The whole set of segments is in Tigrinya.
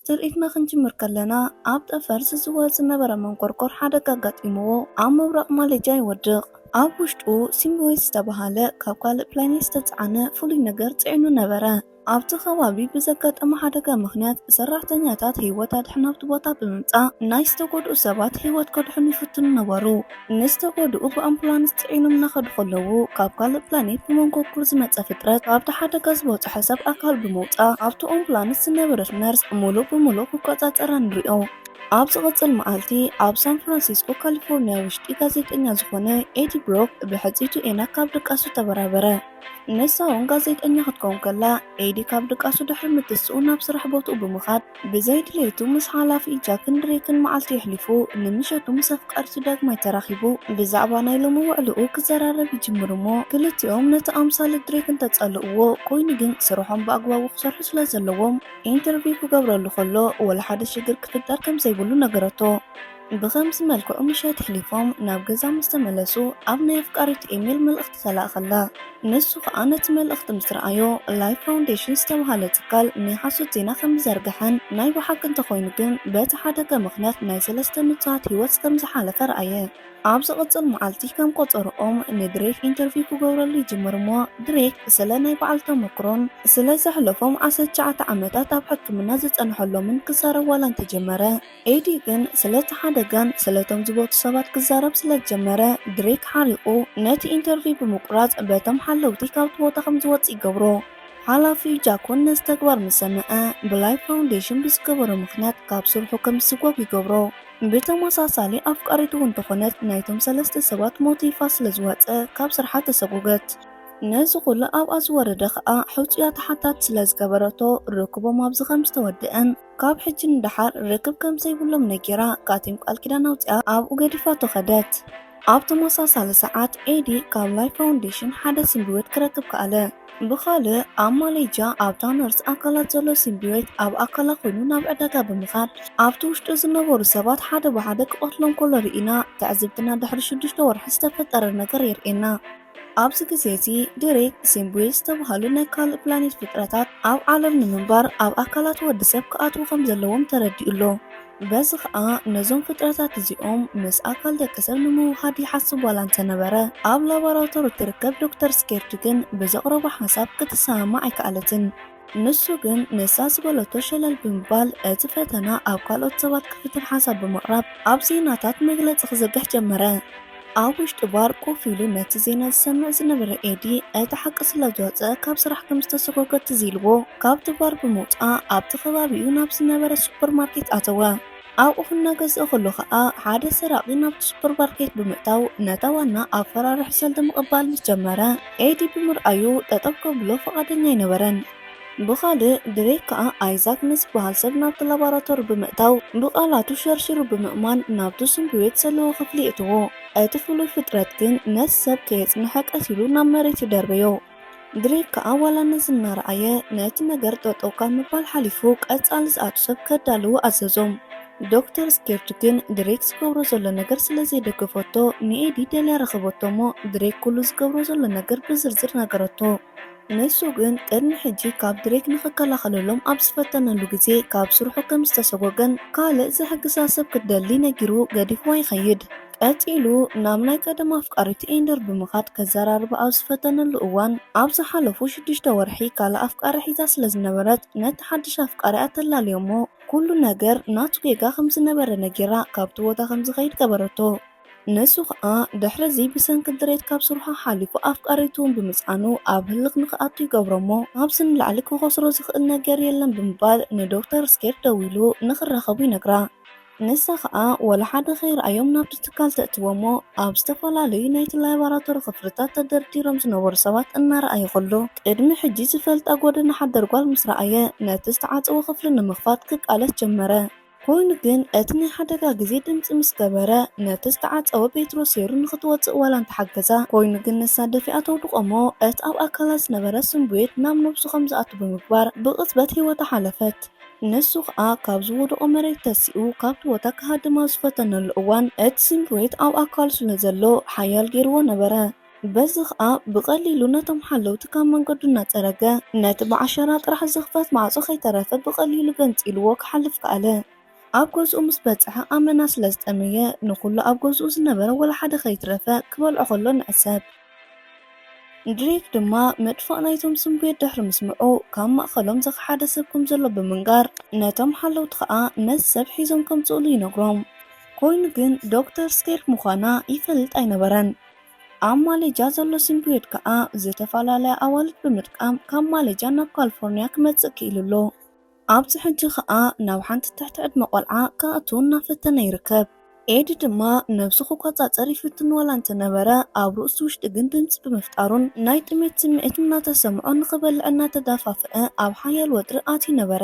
ትርኢትና ክንጅምር ከለና፣ ኣብ ጠፈር ዝዝወር ዝነበረ መንኮርኮር ሓደጋ ኣጋጢምዎ ኣብ ምብራቕ ማሌጅያ ይወድቕ። ኣብ ውሽጡ ሲምቢዮት ዝተባህለ ካብ ካልእ ፕላኔት ዝተጻዕነ ፍሉይ ነገር ጽዒኑ ነበረ። ኣብቲ ከባቢ ብዘጋጠመ ሓደጋ ምኽንያት፣ ሰራሕተኛታት ህይወት ኣድሕን ኣብቲ ቦታ ብምምጻእ፣ ናይ ዝተጎድኡ ሰባት ህይወት ከድሕኑ ይፍትኑ ነበሩ። ንዝተጎድኡ ብኣምቡላንስ ጽዒኖም እናኸዱ ከለዉ፣ ካብ ካልእ ፕላኔት ብመንኮርኮር ዝመጸ ፍጥረት ካብቲ ሓደጋ ዝበጽሖ ሰብ ኣካል ብምውጻእ፣ ኣብቲ ኣምቡላንስ ዝነበረት ነርስ ምሉእ ብምሉእ ክቆጻጸራ ንሪኦ። ኣብ ዝቕጽል መዓልቲ፣ ኣብ ሳን ፍራንሲስኮ ካሊፎርኒያ ውሽጢ ጋዜጠኛ ዝኾነ ኤዲ ብሮክ ብሕጽይቱ ኤና ካብ ድቃሱ ተበራበረ። ንሳ እውን ጋዜጠኛ ክትከውን ከላ፣ ኤዲ ካብ ድቃሱ ድሕሪ ምትስኡ ናብ ስራሕ ቦትኡ ብምኻድ፣ ብዘይ ድሌቱ ምስ ሓላፊ ጃክን ድሬክን መዓልቲ የሕሊፉ፣ ንምሸቱ ምስ ኣፍቃሪቱ ዳግማይ ተራኺቡ፣ ብዛዕባ ናይ ሎሚ ውዕልኡ ክዘራረብ ይጅምር እሞ፣ ክልቲኦም ነቲ ኣምሳለ ድሬክ እንተጸልእዎ፣ ኮይኑ ግን ስርሖም ብኣግባቡ ክሰርሑ ስለ ዘለዎም፣ ኢንተርቪው ክገብረሉ ከሎ፣ ወላ ሓደ ሽግር ክፍጠር ከም ዘይብሉ ነገረቶ። ብኸምዚ መልክዑ ምሸት ኣሕሊፎም ናብ ገዛ ምስ ተመለሱ፣ ኣብ ናይ ኣፍቃሪቱ ኢሜል መልእኽቲ ተላእኸላ። ንሱ ኸኣ ነቲ መልእኽቲ ምስ ረኣዮ፣ ላይፍ ፋውንዴሽን ዝተባህለ ትካል ናይ ሓሶት ዜና ከም ዝዘርግሐን፣ ናይ ብሓቂ እንተኾይኑ ግን በቲ ሓደጋ ምኽንያት ናይ ሰለስተ ንጹሃት ህይወት ከም ዝሓለፈ ረኣየ። ኣብ ዝቕጽል መዓልቲ ከም ቆጸርኦም ንድሬክ ኢንተርቪው ክገብረሉ ይጅምር እሞ፣ ድሬክ ስለ ናይ ባዕሉ ተመክሮን ስለ ዘሕለፎም ዓሰርተ ትሽዓተ ዓመታት ኣብ ሕክምና ዝጸንሐሎምን ክዛረብ ዋላ እንተጀመረ፣ ኤዲ ግን ስለቲ ሓደጋን ስለቶም ዝሞቱ ሰባት ክዛረብ ስለ ዝጀመረ፣ ድሬክ ሓሪቑ ነቲ ኢንተርቪው ብምቁራጽ በቶም ሓለውቲ ካብቲ ቦታ ከም ዝወጽእ ይገብሮ። ሓላፊ ጃኮን ነዚ ተግባር ምስ ሰምዐ፣ ብላይፍ ፋውንዴሽን ብዝገበሮ ምኽንያት ካብ ስርሑ ከም ዝስጎግ ይገብሮ። ብተመሳሳሊ ኣፍቃሪቱ እውን እንተኾነት ናይቶም ሰለስተ ሰባት ሞት ይፋ ስለ ዝወጸ ካብ ስርሓ ተሰጎገት። ነዚ ኩሉ ኣብኣ ዝወረደ ኸኣ ሕጹያ ተሓታቲ ስለ ዝገበረቶ ርክቦም ኣብዚ ከም ዝተወደአን ካብ ሕጂ ንደሓር ርክብ ከም ዘይብሎም ነጊራ ካቲም ቃል ኪዳን ኣውጺኣ ኣብኡ ገዲፋቶ ከደት። ኣብ ተመሳሳሊ ሰዓት ኤዲ ካብ ላይፍ ፋውንዴሽን ሓደ ስምብወት ክረክብ ከኣለ። ብኻልእ ኣብ ማሌጅያ ኣብታ ነርስ ኣካላት ዘሎ ሲምቢዮት ኣብ ኣካላ ኮይኑ ናብ ዕዳጋ ብምኻድ ኣብቲ ውሽጢ ዝነበሩ ሰባት ሓደ ብሓደ ክቐትሎም ከሎ ርኢና ትዕዝብትና ድሕሪ ሽዱሽተ ወርሒ ዝተፈጠረ ነገር የርእየና። ኣብዚ ግዜ እዚ ድሬክ ሲምቢዮት ዝተባህሉ ናይ ካልእ ፕላኔት ፍጥረታት ኣብ ዓለም ንምንባር ኣብ ኣካላት ወዲ ሰብ ክኣትዉ ከም ዘለዎም ተረዲኡ ኣሎ። በዚ ኸኣ ነዞም ፍጥረታት እዚኦም ምስ ኣካል ደቂ ሰብ ንምውሃድ ይሓስብ ዋላ እንተነበረ፣ ኣብ ላቦራቶሪ እትርከብ ዶክተር ስኬርቱ ግን ብዘቕረቦ ሓሳብ ክትሰማማዕ ኣይከኣለትን። ንሱ ግን ንሳ ዝበለቶ ሸለል ብምባል እቲ ፈተና ኣብ ካልኦት ሰባት ክፍትን ሓሳብ ብምቕራብ ኣብ ዜናታት መግለጺ ክዝርግሕ ጀመረ። ኣብ ውሽጢ ባር ኮፍ ኢሉ ነቲ ዜና ዝሰምዕ ዝነበረ ኤዲ፣ እቲ ሓቂ ስለ ዝወጸ ካብ ስራሕ ከም ዝተሰጎገ ትዝ ኢልዎ፣ ካብቲ ባር ብምውጻእ ኣብቲ ከባቢኡ ናብ ዝነበረ ሱፐርማርኬት ኣተወ። ኣብኡ ክናገዝእ ከሎ ኸኣ ሓደ ሰራቒ ናብቲ ሱፐርማርኬት ብምእታው ነታ ዋና ኣፈራሪሑ ሰልዲ ምቕባል ምስ ጀመረ፣ ኤዲ ብምርኣዩ ጠጠው ከብሎ ፍቓደኛ ኣይነበረን። ብኻልእ ድሬክ ከኣ ኣይዛክ ንዝበሃል ሰብ ናብቲ ላቦራቶሪ ብምእታው ብቓላቱ ሸርሺሩ ብምእማን ናብቲ ስምብዌት ዘለዎ ክፍሊ የእትዎ። እቲ ፍሉይ ፍጥረት ግን ነቲ ሰብ ከየጽንሐ ቀስ ኢሉ ናብ መሬት ይደርበዮ። ድሬክ ከኣ ዋላ ነዚ እናረኣየ ነቲ ነገር ጠጠው ካብ ምባል ሓሊፉ ቀጻሊ ዝኣቱ ሰብ ከዳልዉ ኣዘዞም። ዶክተር ስኬርቱ ግን ድሬክ ዝገብሮ ዘሎ ነገር ስለ ዘይደገፈቶ ንኤዲ ደልያ ረኸበቶ እሞ ድሬክ ኩሉ ዝገብሮ ዘሎ ነገር ብዝርዝር ነገረቶ። ንሱ ግን ቅድሚ ሕጂ ካብ ድሬክ ንኽከላኸለሎም ኣብ ዝፈተነሉ ግዜ ካብ ስርሑ ከም ዝተሰጎገን ካልእ ዝሕግዛ ሰብ ክትደሊ ነጊሩ ገዲፍዋ ይኸይድ። ቀጺሉ ናብ ናይ ቀደም ኣፍቃሪቱ ኤንደር ብምኻድ ከዘራርባ ኣብ ዝፈተነሉ እዋን ኣብ ዝሓለፉ ሽዱሽተ ወርሒ ካልእ ኣፍቃሪ ሒዛ ስለ ዝነበረት ነቲ ሓድሽ ኣፍቃሪኣ ተላልዮ እሞ ኩሉ ነገር ናቱ ጌጋ ከም ዝነበረ ነጊራ ካብቲ ቦታ ከም ዝኸይድ ገበረቶ። ንሱ ኸኣ ድሕሪ እዚ ብሰንኪ ድሬት ካብ ስርሑ ሓሊፉ ኣፍቃሪቱ እውን ብምጽዓኑ ኣብ ህልኽ ንኽኣቱ ይገብሮ እሞ ካብዚ ንላዕሊ ክኸስሮ ዝኽእል ነገር የለን ብምባል ንዶክተር ስኬር ደዊሉ ንኽራኸቡ ይነግራ። ንሳ ኸኣ ወላ ሓደ ከይረኣዮም ናብቲ ትካል ተእትዎ እሞ ኣብ ዝተፈላለዩ ናይቲ ላቦራቶሪ ክፍልታት ተደርዲሮም ዝነበሩ ሰባት እናረኣየ ከሎ ቅድሚ ሕጂ ዝፈልጣ ጎደና ሓደር ጓል ምስ ረኣየ ነቲ ዝተዓጸወ ክፍሊ ንምኽፋት ክቃለስ ጀመረ። ኮይኑ ግን እቲ ናይ ሓደጋ ግዜ ድምጺ ምስ ገበረ፣ ነቲ ዝተዓጸወ ቤት ሮሴሩ ንኽትወጽእ ዋላ እንተሓገዛ፣ ኮይኑ ግን ንሳ ደፊኣ ተውድቖ እሞ፣ እቲ ኣብ ኣካላ ዝነበረ ስምብዌት ናብ ነብሱ ከም ዝኣቱ ብምግባር፣ ብቕጽበት ህይወታ ሓለፈት። ንሱ ኸኣ ካብዚ ወድቖ መሬት ተሲኡ ካብቲ ቦታ ክሃድም ኣብ ዝፈተነሉ እዋን፣ እቲ ስምብዌት ኣብ ኣካሉ ስለ ዘሎ፣ ሓያል ገይርዎ ነበረ። በዚ ኸኣ ብቐሊሉ ነቶም ሓለውቲ ካብ መንገዱ እናጸረገ፣ ነቲ ብዓሸራ ጥራሕ ዝኽፈት ማዕጾ ከይተረፈ ብቐሊሉ ገንጺልዎ ክሓልፍ ከኣለ። ኣብ ገዝኡ ምስ በጽሐ ኣመና ስለ ዝጠመየ፣ ንኹሉ ኣብ ገዝኡ ዝነበረ ወላ ሓደ ከይትረፈ ክበልዖ ከሎ ንዕዘብ። ድሬክ ድማ ምጥፋእ ናይቶም ስምብዮት ድሕሪ ምስምዑ፣ ካብ ማእከሎም ዝኸሓደ ሰብ ከም ዘሎ ብምንጋር፣ ነቶም ሓለውቲ ኸኣ ነዚ ሰብ ሒዞም ከምጽእሉ ይነግሮም። ኮይኑ ግን ዶክተር ስኬር ምዃና ይፈልጥ ኣይነበረን። ኣብ ማሌጃ ዘሎ ስምብዮት ከኣ ዝተፈላለያ ኣዋልድ ብምጥቃም ካብ ማሌጃ ናብ ካሊፎርኒያ ክመጽእ ክኢሉ ኣሎ። ኣብዚ ሕጂ ኸኣ ናብ ሓንቲ ትሕቲ ዕድመ ቆልዓ ክኣቱ እናፈተነ ይርከብ። ኤዲ ድማ ነብሱ ክቆጻጸር ይፍትን ዋላ እንተነበረ፣ ኣብ ርእሱ ውሽጢ ግን ድምጺ ብምፍጣሩን ናይ ጥሜት ስምዒት እናተሰምዖ ንኽበልዕ እናተዳፋፍአ ኣብ ሓያል ወጥሪ ኣትዩ ነበረ።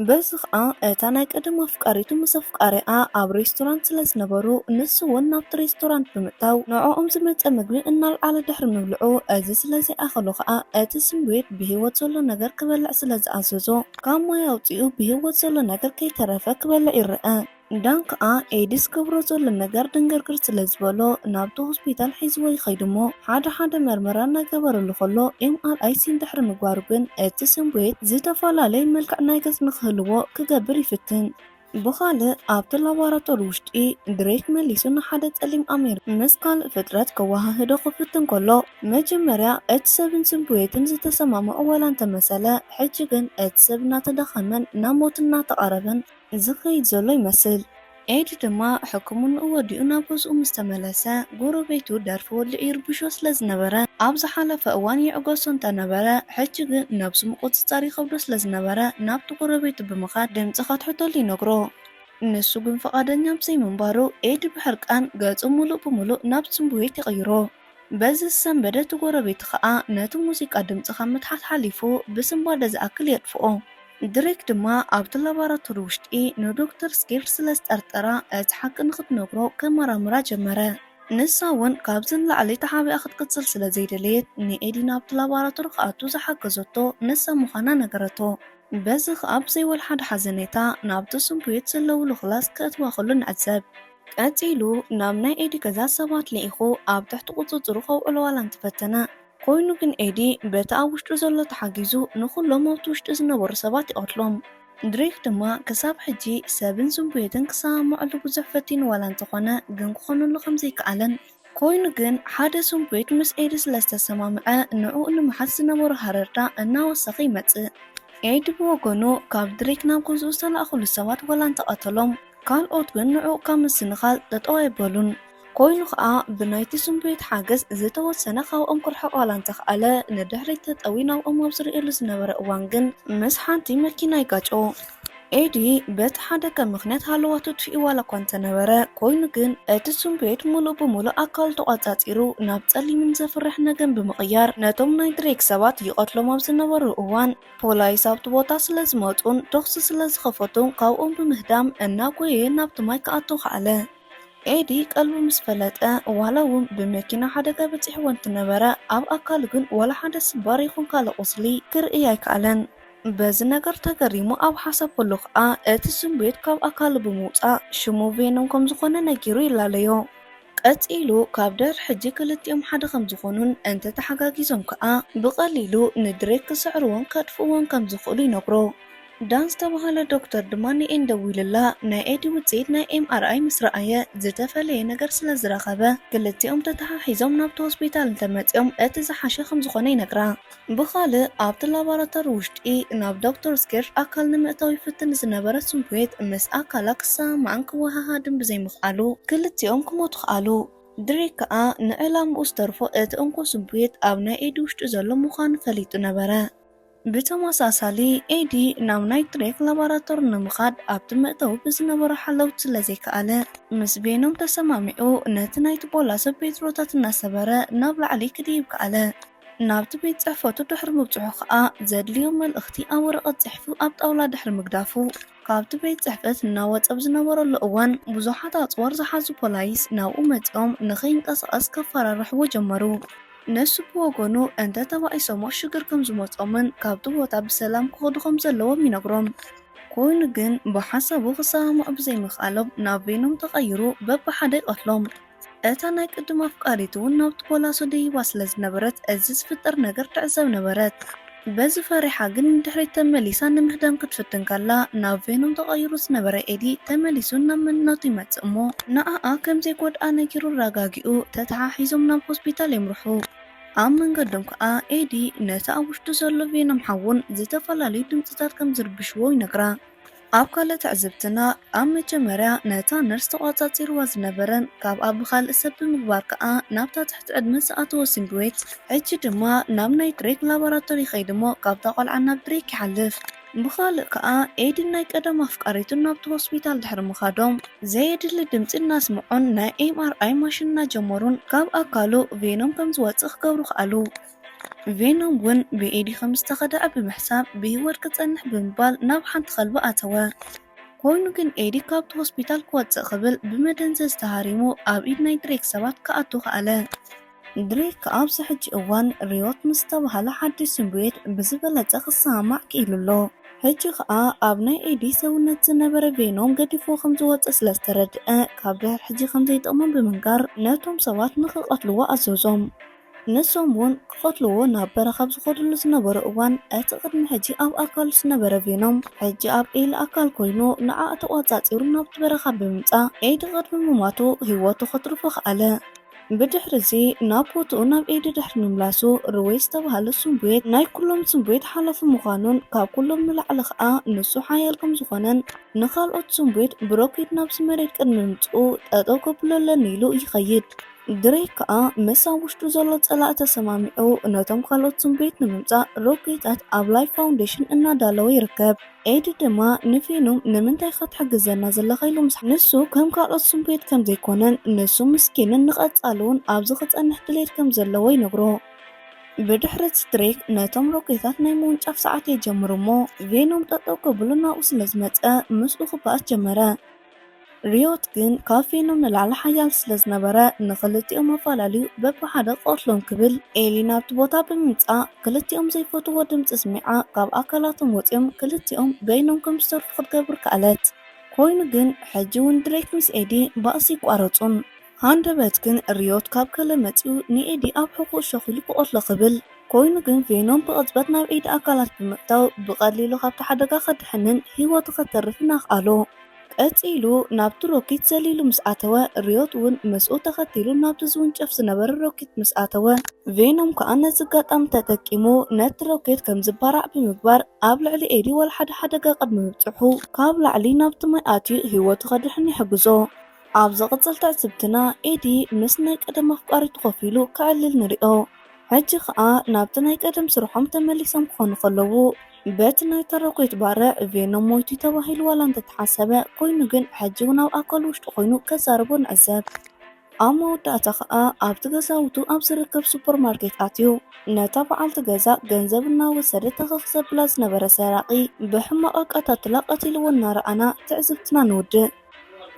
በዚ ኸኣ እታ ናይ ቀደም ኣፍቃሪቱ ምስ ኣፍቃሪኣ ኣብ ሬስቶራንት ስለ ዝነበሩ፣ ንሱ እውን ናብቲ ሬስቶራንት ብምእታው ንዕኦም ዝመጸ ምግቢ እናልዓለ ድሕሪ ምብልዑ፣ እዚ ስለ ዘይኣኸሎ ኸኣ እቲ ስምብዮት ብህይወት ዘሎ ነገር ክበልዕ ስለ ዝኣዘዞ፣ ካብ ማይ ኣውጺኡ ብህይወት ዘሎ ነገር ከይተረፈ ክበልዕ ይረአ። ዳን ከኣ ኤዲ ዝገብሮ ዘሎ ነገር ድንግርግር ስለ ዝበሎ ናብቲ ሆስፒታል ሒዝዎ ይኸይድ እሞ ሓደ ሓደ መርመራ እናገበረሉ ከሎ ኤም ኣር ኣይ ስካን ድሕሪ ምግባሩ ግን እቲ ስምብዮት ዝተፈላለየ መልክዕ ናይ ገጽ ንክህልዎ ክገብር ይፍትን። ብኻልእ ኣብቲ ላቦራቶሪ ውሽጢ ድሬክ መሊሱ ንሓደ ጸሊም ኣሜር ምስ ካልእ ፍጥረት ከወሃህዶ ክፍትን ከሎ መጀመርያ እቲ ሰብን ስምብዮትን ዝተሰማምዑ ዋላ እንተመሰለ ሕጂ ግን እቲ ሰብ እናተዳኸመን ናብ ሞት እናተቓረበን ዝኸይድ ዘሎ ይመስል። ኤዲ ድማ ሕክምንኡ ወዲኡ ናብ ገዝኡ ምስ ተመለሰ፣ ጎረቤቱ ደርፊ ወሊዑ ይርብሾ ስለ ዝነበረ፣ ኣብ ዝሓለፈ እዋን ይዕገሶ እንተነበረ፣ ሕጂ ግን ነብሱ ምቁጽጻር ይኸብዶ ስለ ዝነበረ፣ ናብቲ ጎረቤቱ ብምኻድ ድምጺ ከትሕተሉ ይነግሮ። ንሱ ግን ፍቓደኛ ብዘይምንባሩ፣ ኤዲ ብሕርቃን ገጹ ምሉእ ብምሉእ ናብ ስምብዮት ይቕይሮ። በዚ ዝሰንበደ እቲ ጎረቤቱ ኸኣ ነቲ ሙዚቃ ድምጺ ካብ ምትሓት ሓሊፉ ብስንባደ ዝኣክል የጥፍኦ። ድሬክ ድማ ኣብቲ ላባራቶሪ ውሽጢ ንዶክተር ስኬር ስለ ዝጠርጠራ፣ እቲ ሓቂ ንኽትነግሮ ከመራምራ ጀመረ። ንሳ እውን ካብዚ ንላዕሊ ተሓቢኣ ክትቅጽል ስለ ዘይደለየት፣ ንኤዲ ናብቲ ላባራቶሪ ክኣቱ ዝሓገዘቶ ንሳ ምዃና ነገረቶ። በዚ ኸኣ ብዘይ ወላ ሓደ ሓዘኔታ ናብቲ ስምብዮት ዘለውሉ ክላስ ከእትዋ ከሎ ንዕዘብ። ቀጺሉ ናብ ናይ ኤዲ ገዛ ሰባት ልኢኹ ኣብ ትሕቲ ቁጽጽሩ ከውዕሎ ዋላ እንተፈተነ፣ ኮይኑ ግን ኤዲ በቲ ኣብ ውሽጡ ዘሎ ተሓጊዙ ንኹሎም ኣብቲ ውሽጢ ዝነበሩ ሰባት ይቐትሎም። ድሬክ ድማ ክሳብ ሕጂ ሰብን ስምብዮትን ክሰማምዐሉ ብዙሕ ፈቲኑ ዋላ እንተኾነ ግን ክኾነሉ ከም ዘይከኣለን፣ ኮይኑ ግን ሓደ ስምብዮት ምስ ኤዲ ስለ ዝተሰማምዐ ንዕኡ ንምሓዝ ዝነበሮ ሃረርታ እናወሰኸ ይመጽእ። ኤዲ ብወገኑ ካብ ድሬክ ናብ ገዝኡ ዝተላእኽሉ ሰባት ዋላ እንተቐተሎም፣ ካልኦት ግን ንዕኡ ካብ ምስንኻል ጠጠው ኣይበሉን። ኮይኑ ኸኣ ብናይቲ ስምብዮት ሓገዝ ዝተወሰነ ካብኦም ክርሕቕ ዋላ እንተኽኣለ፣ ንድሕሪት ተጠዊ ናብኦም ኣብ ዝርእየሉ ዝነበረ እዋን ግን ምስ ሓንቲ መኪና ይጋጮ። ኤዲ በቲ ሓደጋ ምኽንያት ሃለዋቱ ጥፊኡ ዋላ እኳ እንተነበረ፣ ኮይኑ ግን እቲ ስምብዮት ምሉእ ብምሉእ ኣካሉ ተቋጻጺሩ ናብ ጸሊምን ዘፍርሕ ነገን ብምቕያር ነቶም ናይ ድሬክ ሰባት ይቐትሎም ኣብ ዝነበሩ እዋን፣ ፖላይስ ኣብቲ ቦታ ስለ ዝመጹን ተኹሲ ስለ ዝኸፈቱን ካብኦም ብምህዳም እናጎየየ ናብቲ ማይ ክኣቱ ከኣለ። ኤዲ ቀልቡ ምስ ፈለጠ፣ ዋላ እውን ብመኪና ሓደጋ በጺሕዎ እንትነበረ፣ ኣብ ኣካሉ ግን ዋላ ሓደ ስባር ይኹን ካልእ ቁስሊ ክርኢ ኣይከኣለን። በዚ ነገር ተገሪሙ ኣብ ሓሳብ ከሎ ኸኣ፣ እቲ ስምብዮት ካብ ኣካሉ ብምውጻእ ሽሙ ቬኖም ከም ዝኾነ ነጊሩ ይላለዮ። ቀጺሉ ካብ ድሕሪ ሕጂ ክልቲኦም ሓደ ከም ዝኾኑን እንተተሓጋጊዞም ከኣ ብቐሊሉ ንድሬክ ክስዕርዎን ከጥፍእዎን ከም ዝኽእሉ ይነግሮ። ዳን ዝተባህለ ዶክተር ድማ ንኤን ደዊሉላ፣ ናይ ኤዲ ውጽኢት ናይ ኤም ኣር ኣይ ምስ ረኣየ ዝተፈለየ ነገር ስለ ዝረኸበ፣ ክልቲኦም ተተሓሒዞም ናብቲ ሆስፒታል እንተመጺኦም እቲ ዝሓሸ ከም ዝኾነ ይነግራ። ብኻልእ ኣብቲ ላባራቶሪ ውሽጢ ናብ ዶክተር ስኬር ኣካል ንምእታው ይፍትን ዝነበረ ስምብዮት ምስ ኣካላ ክሰማማዕን ክወሃሃድን ብዘይምኽኣሉ ክልቲኦም ክሞቱ ከኣሉ። ድሬክ ከኣ ንዕላምኡ ዝተርፎ እቲ እንኮ ስምብዮት ኣብ ናይ ኤዲ ውሽጢ ዘሎ ምዃኑ ፈሊጡ ነበረ። ብተመሳሳሊ፣ ኤዲ ናብ ናይ ድሬክ ላባራቶሪ ንምኻድ ኣብቲ መእተዊ ብዝነበሩ ሓለውቲ ስለ ዘይከኣለ፣ ምስ ቬኖም ተሰማሚዑ ነቲ ናይቲ ፖላይስ ፔትሮታት እናሰበረ ናብ ላዕሊ ክድይብ ከኣለ። ናብቲ ቤት ጽሕፈቱ ድሕሪ ምብጽሑ ከኣ ዘድልዮ መልእኽቲ ኣብ ወረቐት ጽሒፉ ኣብ ጣውላ ድሕሪ ምግዳፉ፣ ካብቲ ቤት ጽሕፈት እናወጸ ኣብ ዝነበረሉ እዋን ብዙሓት ኣጽዋር ዝሓዙ ፖላይስ ናብኡ መጺኦም ንኸይንቀሳቐስ ከፈራርሕዎ ጀመሩ። ንሱ ብወገኑ እንተ ተባኢሶሞ ሽግር ከም ዝመጾምን ካብቲ ቦታ ብሰላም ክኸዱ ከም ዘለዎም ይነግሮም። ኮይኑ ግን ብሓሳቡ ክሰማምዑ ብዘይምኽኣሎም ናብ ቬኖም ተቐይሩ በብሓደ ይቐትሎም። እታ ናይ ቅድም ኣፍቃሪቱ እውን ናብቲ ፖላሶ ደይባ ስለ ዝነበረት፣ እዚ ዝፍጠር ነገር ትዕዘብ ነበረት። በዚ ፈሪሓ ግን ንድሕሪት ተመሊሳ ንምህዳም ክትፍትን ከላ፣ ናብ ቬኖም ተቐይሩ ዝነበረ ኤዲ ተመሊሱ ናብ መንነቱ ይመጽእ እሞ፣ ንኣኣ ከም ዘይጎድኣ ነጊሩ ኣረጋጊኡ፣ ተተሓሒዞም ናብ ሆስፒታል የምርሑ። ኣብ መንገዶም ከኣ ኤዲ ነቲ ኣብ ውሽጡ ዘሎ ቬኖም ሓውን ዝተፈላለዩ ድምጽታት ከም ዝርብሽዎ ይነግራ። ኣብ ካልእ ትዕዝብትና፣ ኣብ መጀመርያ ነታ ነርስ ተቖጻጺርዋ ዝነበረን ካብኣ ብኻልእ ሰብ ብምግባር ከኣ ናብታ ትሕቲ ዕድመ ዝኣተወ ሲምቢዮት፣ ሕጂ ድማ ናብ ናይ ድሬክ ላቦራቶሪ ይኸይድ እሞ ካብታ ቆልዓ ናብ ድሬክ ይሓልፍ። ብኻልእ ከኣ ኤዲን ናይ ቀደም ኣፍቃሪቱን ናብቲ ሆስፒታል ድሕሪ ምኻዶም፣ ዘየድሊ ድምጺ እናስምዑን ናይ ኤምኣርኣይ ማሽን እናጀመሩን ካብ ኣካሉ ቬኖም ከም ዝወጽእ ክገብሩ ከኣሉ። ቬኖም እውን ብኤዲ ከም ዝተኸድዐ ብምሕሳብ ብህይወት ክጸንሕ ብምባል ናብ ሓንቲ ከልቢ ኣተወ። ኮይኑ ግን ኤዲ ካብቲ ሆስፒታል ክወጽእ ክብል ብመደንዘዝ ተሃሪሙ ኣብ ኢድ ናይ ድሬክ ሰባት ክኣቱ ከኣለ። ድሬክ ኣብዚ ሕጂ እዋን ሪዮት ምስ ዝተባህለ ሓድሽ ስምብዌት ብዝበለጸ ክሰማማዕ ክኢሉ ኣሎ። ሕጂ ኸኣ ኣብ ናይ ኤዲ ሰውነት ዝነበረ ቬኖም ገዲፍዎ ከም ዝወጸ ስለ ዝተረድአ፣ ካብ ድሕሪ ሕጂ ከም ዘይጠቕሞም ብምንጋር ነቶም ሰባት ንኽቐትልዎ ኣዘዞም። ንሶም እውን ክቐትልዎ ናብ በረኻ ኣብ ዝኸድሉ ዝነበሩ እዋን፣ እቲ ቅድሚ ሕጂ ኣብ ኣካሉ ዝነበረ ቬኖም ሕጂ ኣብ ኤሊ ኣካል ኮይኑ ንዓኣ ተቖጻጺሩ ናብቲ በረኻ ብምምጻእ ኤዲ ቅድሚ ምማቱ ህይወቱ ከትርፎ ከኣለ። ብድሕሪ እዚ ናብ ቦትኡ ናብ ኤዲ ድሕሪ ምምላሱ፣ ርዌ ዝተባህለ ስምብዌት ናይ ኩሎም ስምብዌት ሓላፊ ምዃኑን ካብ ኩሎም ንላዕሊ ኸኣ ንሱ ሓያል ከም ዝኾነን ንኻልኦት ስምብዌት ብሮኬት ናብዚ መሬት ቅድሚ ምምጽኡ ጠጠው ከብሎ ኣለኒ ኢሉ ይኸይድ። ድሬክ ከኣ ምስ ኣብ ውሽጡ ዘሎ ጸላኢ ተሰማሚዑ ነቶም ካልኦት ስምብዌት ንምምጻእ ሮኬታት ኣብ ላይፍ ፋውንዴሽን እናዳለወ ይርከብ። ኤዲ ድማ ንቬኖም ንምንታይ ኢኻ ትሕግዘና ዘለኻ ኢሉ ምስ ንሱ ከም ካልኦት ስምብዌት ከም ዘይኮነን ንሱ ምስኪንን ንቐጻሊ እውን ኣብዚ ክጸንሕ ድሌት ከም ዘለዎ ይነግሮ። ብድሕሪ እቲ ድሬክ ነቶም ሮኬታት ናይ ምውንጫፍ ሰዓት የጀምር እሞ ቬኖም ጠጠው ከብሎ ናብኡ ስለ ዝመጸ ምስኡ ክበኣስ ጀመረ። ሪዮት ግን ካብ ቬኖም ንላዕሊ ሓያል ስለ ዝነበረ ንኽልቲኦም ኣፋላልዩ በብሓደ ክቐትሎም ክብል ኤሊ ናብቲ ቦታ ብምምጻእ ክልቲኦም ዘይፈትዎ ድምጺ ስሚዓ ካብ ኣካላቶም ወጺኦም ክልቲኦም በይኖም ከም ዝተርፉ ክትገብር ከኣለት። ኮይኑ ግን ሕጂ እውን ድሬክ ምስ ኤዲ ባእሲ ይቋረጹን። ሃንደበት ግን ሪዮት ካብ ገለ መጺኡ ንኤዲ ኣብ ሕቖኡ ሸኺሉ ክቐትሎ ክብል፣ ኮይኑ ግን ቬኖም ብቕጽበት ናብ ኤዲ ኣካላት ብምእታው ብቐሊሉ ካብቲ ሓደጋ ከድሕንን ህይወቱ ከተርፍን ኣኽኣሎ። ቀጺሉ ናብቲ ሮኬት ዘሊሉ ምስ ኣተወ፣ ሪዮት እውን ምስኡ ተኸቲሉ ናብቲ ዝውንጨፍ ዝነበረ ሮኬት ምስ ኣተወ፣ ቬኖም ከኣ ነዚ ኣጋጣሚ ተጠቂሙ ነቲ ሮኬት ከም ዝባራዕ ብምግባር ኣብ ልዕሊ ኤዲ ዋላ ሓደ ሓደጋ ቅድሚ ምብጽሑ ካብ ላዕሊ ናብቲ ማይ ኣትዩ ህይወቱ ከድሕን ይሕግዞ። ኣብ ዝቕጽል ትዕዝብትና ኤዲ ምስ ናይ ቀደም ኣፍቃሪቱ ኮፍ ኢሉ ከዕልል ንሪኦ። ሕጂ ኸኣ ናብቲ ናይ ቀደም ስርሖም ተመሊሶም ክኾኑ ከለዉ፣ በቲ ናይ ተረኮት ባርዕ ቬኖም ሞይቱ ተባሂሉ ዋላ እንተተሓሰበ፣ ኮይኑ ግን ሕጂ እውን ኣብ ኣካሉ ውሽጢ ኮይኑ ከዛርቦ ንዕዘብ። ኣብ መወዳእታ ኸኣ ኣብቲ ገዛውቱ ኣብ ዝርከብ ሱፐርማርኬት ኣትዩ ነታ በዓልቲ ገዛ ገንዘብ እናወሰደ ተኸኽ ዘብላ ዝነበረ ሰራቒ ብሕማቕ ኣቀታትላ ቀቲልዎ እናረኣና ትዕዝብትና ንውድእ።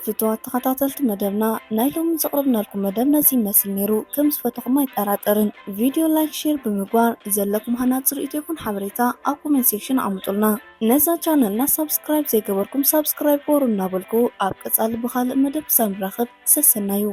ፍቱዋት ተኸታተልቲ መደብና፣ ናይ ሎሚ ዘቕረብናልኩም መደብ ነዚ ይመስል ነይሩ። ከም ዝፈተኹም ኣይጠራጠርን። ቪድዮ ላይክ፣ ሼር ብምግባር ዘለኩም ሃናጺ ርእይቶ ይኹን ሓበሬታ ኣብ ኮሜንት ሴክሽን ኣቕምጡልና። ነዛ ቻነልና ሳብስክራይብ ዘይገበርኩም ሳብስክራይብ ግበሩ እናበልኩ ኣብ ቀጻሊ ብኻልእ መደብ ክሳብ ንራኸብ ሰሰናዩ።